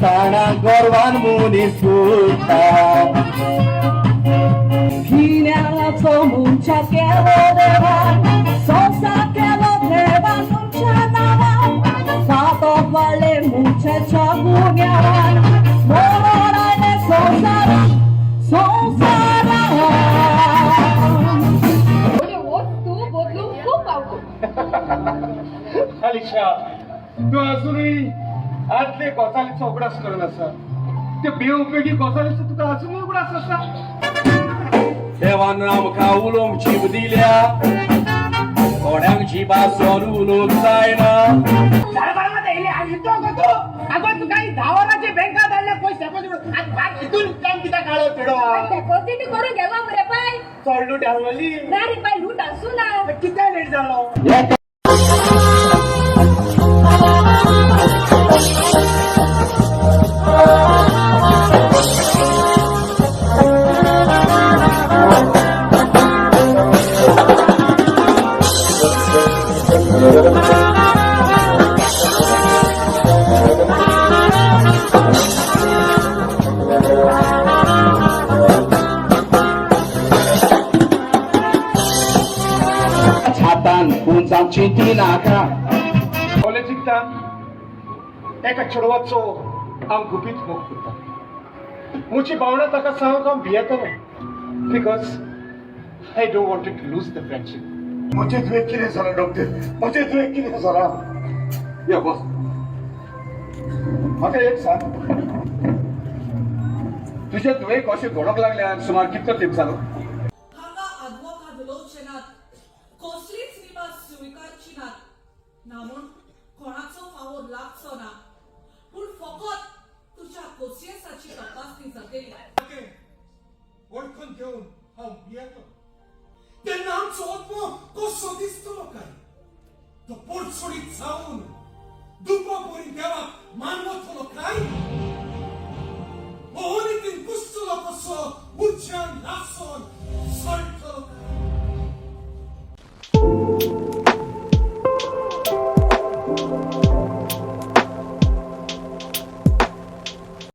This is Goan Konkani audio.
तणां गोरवान मनीस उरता. गिन्यानाचो मनशा केलो देवान, संवसार केलो देवान तुमच्या नांवान. पातक वाडले मनशाच्या गुन्यांवान, मरण आयलें संवसारान, संवसारान. वस्तू बदलूंक खूब आवड. अलिशा, तूं अजूनय आदले गजालीचो उगडास करून आसा. ते बेउपेगी गजालीचो तुका अजूनय उगडास आसा. देवान आमकां उलोवंक जीब दिल्या, कोणाक जिबासोन उलोवंक जायना. अगो, तुका 10 वरांचे बँकात धाडले पयशे डेपॉझिट, हितून टायम कित्याक काडलो चेडो? डेपॉझिट करून गेलो मरे पाय. चड लूट आवडली. ना रे पाय, लूट आसूं ना. कित्याक लेट जालो? छातान पूण जावची ती नाका. कॉलेजीक एका चेडवाचो हांव गुपीत मोग करता. म्हजी भावना ताका सांगूंक हांव भियेतालो, because I don't want to lose the friendship. म्हजें तुवें कितें जालां डॉक्टर? म्हजें तुवें कितें जालां? यो बस. म्हाका एक सांग, तुजे तुवें कशें घडोवंक लागल्यार सुमार कितलो तेंप जालो? हांगा आदवोगाद उलोवचे नात, कसलीच निमास स्विकारची नात. ना म्हूण कोणाचो फावोर लागचो ना, पूण फकत तुज्या कोसियेसाची तपासणी जातली. वळखून घेवन हांव भियेलो तेन्ना आमचो आत्मो कसो दिसतलो काय, तो पोडसोडीत जावन.